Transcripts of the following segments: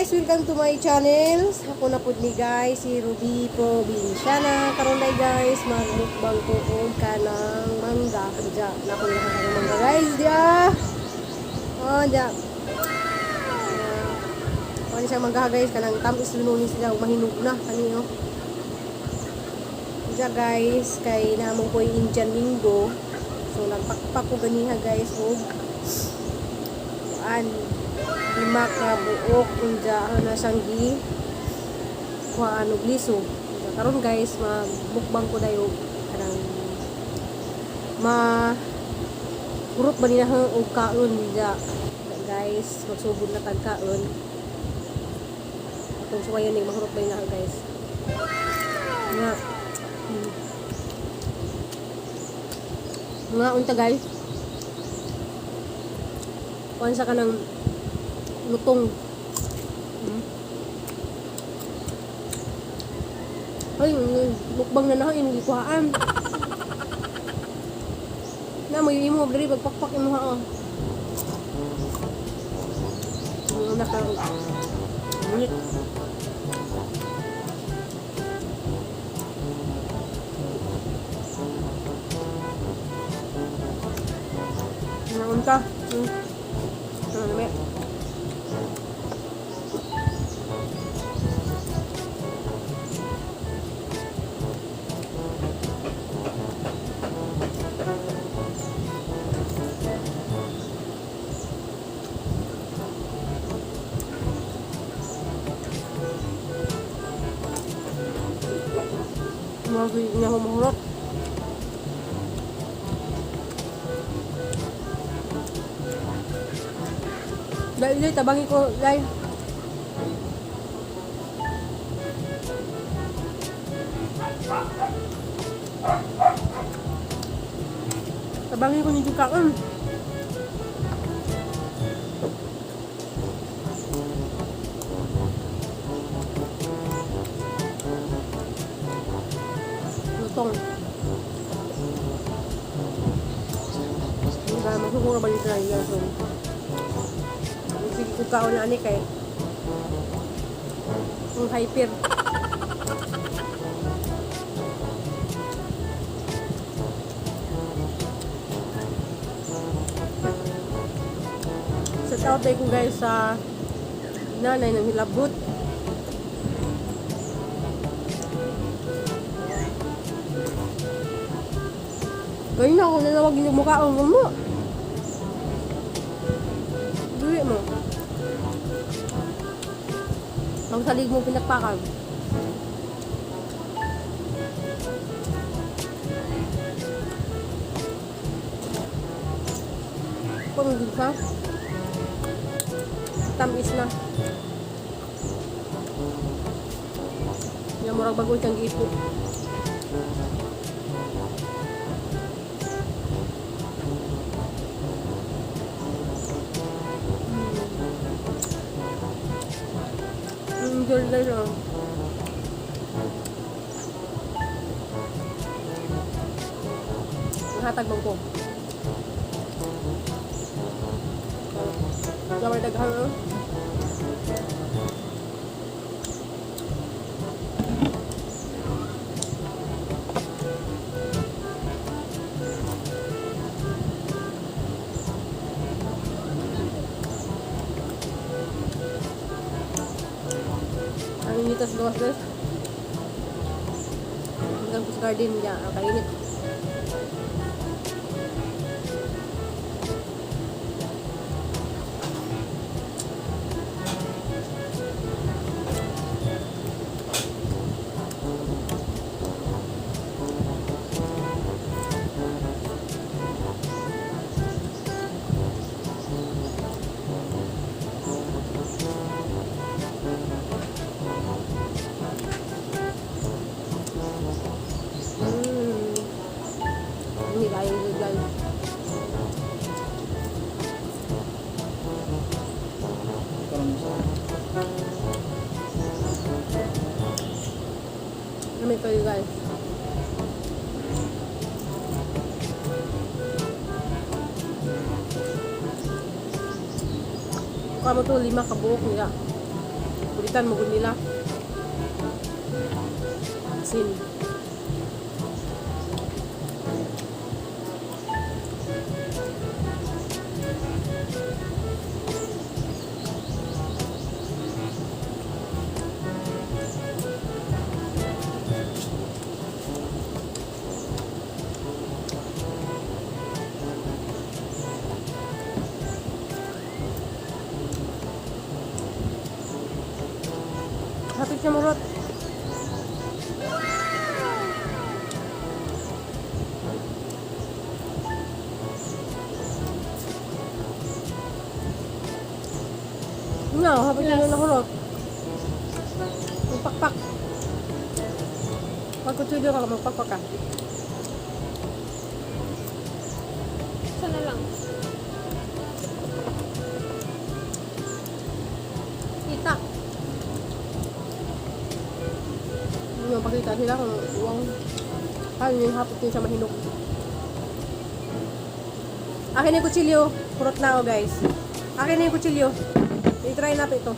Guys! Welcome to my channel. Ako na pud ni, guys, si Ruby Provinciana. Karon day, guys, magmukbang ko og kanang mangga. Diya, na ko na kanang mangga, guys. Diya. Oh, diya. Uh, siya mangga, guys, kanang tamis lununin sila ug mahinog na kani, oh. Diya, guys, kay namong ko Indian Minggo. So nagpakpak ko ganiha, guys, og kuan, lima ka buok, unja na siyang gi kuhaan og liso. Unja karon, guys, magmukbang ko dayo kanang ma hurot ba nila og kaon diya, guys. Magsugod na tag kaon atong suwayon ning mahurot ba nila, guys, nga Nga unta, guys, kuan sa kanang lutong. Ay, mukbang na na imong gikuhaan. Na mo imo diri pagpakpak imo ha. Oh. Ang naka Ngunit. Naunta. Ano naman? Mga na humurot. Dahil dahil tabangi ko, dahil. Tabangi ko nito kaon. Lutong. Hindi ba masuko na ba dito na iya, so. Sige ko kaon na ani kay ang hyper. Shout out ko, guys, sa nanay ng hilabot. Kaya na ako nanawag yung mukha mo. Dili mo. Ang salig mo pinakpakan. Kung hindi ka, tamis na. Yung murag bago siyang gipo. Enjoy, guys, oh. Hatag mo ko. Gamay daghan, oh. Ang init sa gawas, guys. Hanggang sa garden niya, ang kainit. Hindi kayo guys. Karon sa Lami kayo, guys. Kamo to lima ka buok niya. Hapitan mo gud nila. Asin. Hapit siya murot. No, hapit na na hurot. Magpakpak. Pag kutsilyo ka, magpakpak ka. Isa na lang. Kita. Hindi mo pakita sila kung uwang paano yung hapot yun sa mahinog. Akin na yung kutsilyo. Purot na ako, guys. Akin na yung kutsilyo. I-try natin ito.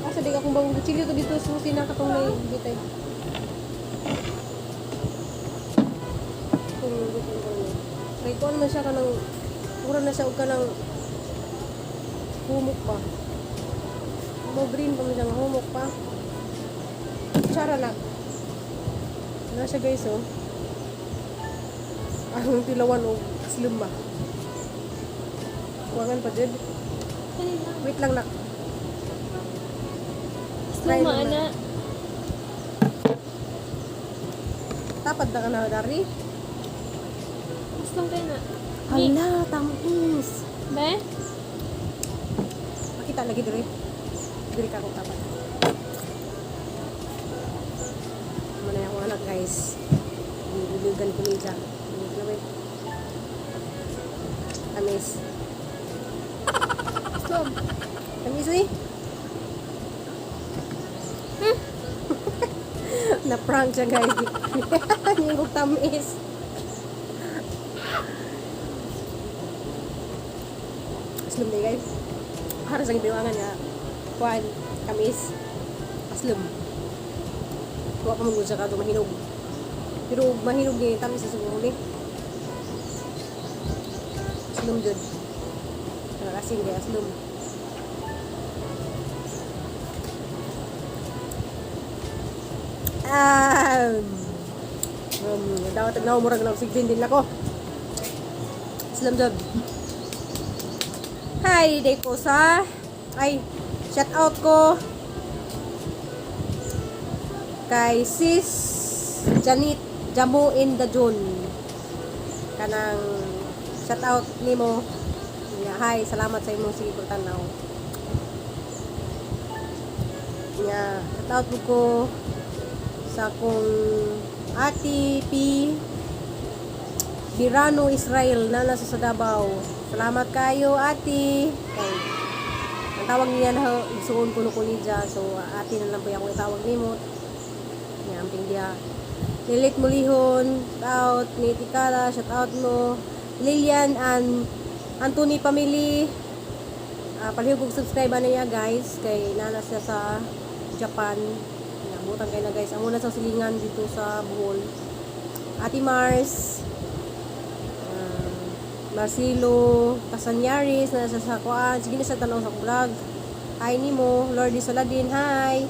Asa di ka kung bagong kutsilyo to dito sa kusina katong may bitay. Kung gusto ko niya. Try ko naman siya kanang mura na siya og kanang humok pa. Mo green pa man siya nga humok pa. Kutsara na. Na siya, guys, oh. Ang tilawan og slim ba. Kuwangan pa jud. Kanina. Wait lang nak. Try Sluma, lang na. ana. Tapad na ka na dari. Gusto kayo na. Hala, tamis. Be? Pakita lagi dire. Dire ka kung tapat. Manay akong anak, guys. Gibiligan ko niya. Wait. Tamis. Slob. Tamis eh. Na-prank siya, guys. Yung tamis. Aslum day, guys. Para sa gibiwangan nga. Kuan, kamis. Aslum. Kuha pa mong siya kato mahinog. Pero mahinog ni tamis sa siguro ni. Aslum jud. Asin kay aslum. Dapat tagnaw murag na sigbin din ako. Islam job. Hi, day ko sa ay shout out ko kay Sis Janet Jamo in the June. Kanang shout out nimo. Yeah, hi, salamat sa imong sige kong tanaw. Yeah, shout out mo ko sa akong ate P Birano Israel na nasa sa Davao. Salamat kayo, ate. Kay ang tawag niya na igsuon kuno ko niya. So ate na lang po ako itawag nimo. Nya amping diha. Lilit Mulihon, shout out ni Tikala, shout out mo. Lilian and Anthony Family. Palihog og subscribe na niya, guys, kay nana siya sa Japan. Nabutan kay na, guys. Ang una sa silingan dito sa Bohol. Ate Mars, Marcelo Casanyaris na nasa sa kuan. Sige na sa tanaw sa vlog. Hi nimo, Lordy Saladin, hi.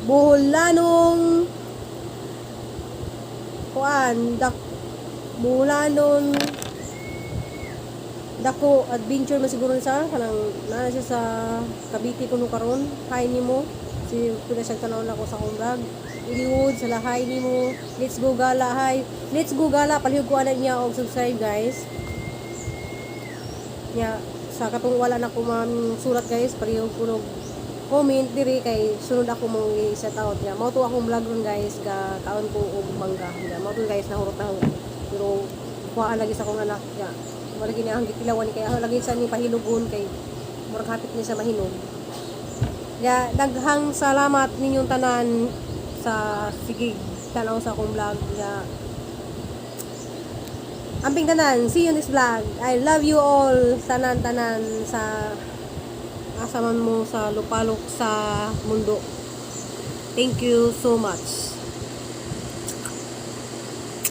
Boholanong kuan, dak Boholanon dako adventure man siguro sa kanang naa siya sa Cavite kuno karon. Hi nimo. Si pila siya tanaw na ko sa akong vlog. Iliwood sa lahay nimo. Let's go gala, hi. Let's go gala, palihog ko ana niya og subscribe, guys. Nya sa katong wala na ko man surat, guys, palihog ko og comment diri kay sunod ako mong i-set out niya. Mao to akong vlog ron, guys, ga kaon ko og mangga. Nya mao to, guys, nahurot na ako. Pero kuhaan lagi sa akong anak niya. Wala gini ang gitilawan ni kay ako lagi sa ni pahilugon kay murag hapit niya sa mahinog. Ya, daghang salamat ninyong tanan sa sige tanaw sa akong vlog. Ya, Amping tanan, see you next vlog. I love you all, tanan-tanan sa asa man mo sa lupalok sa mundo. Thank you so much.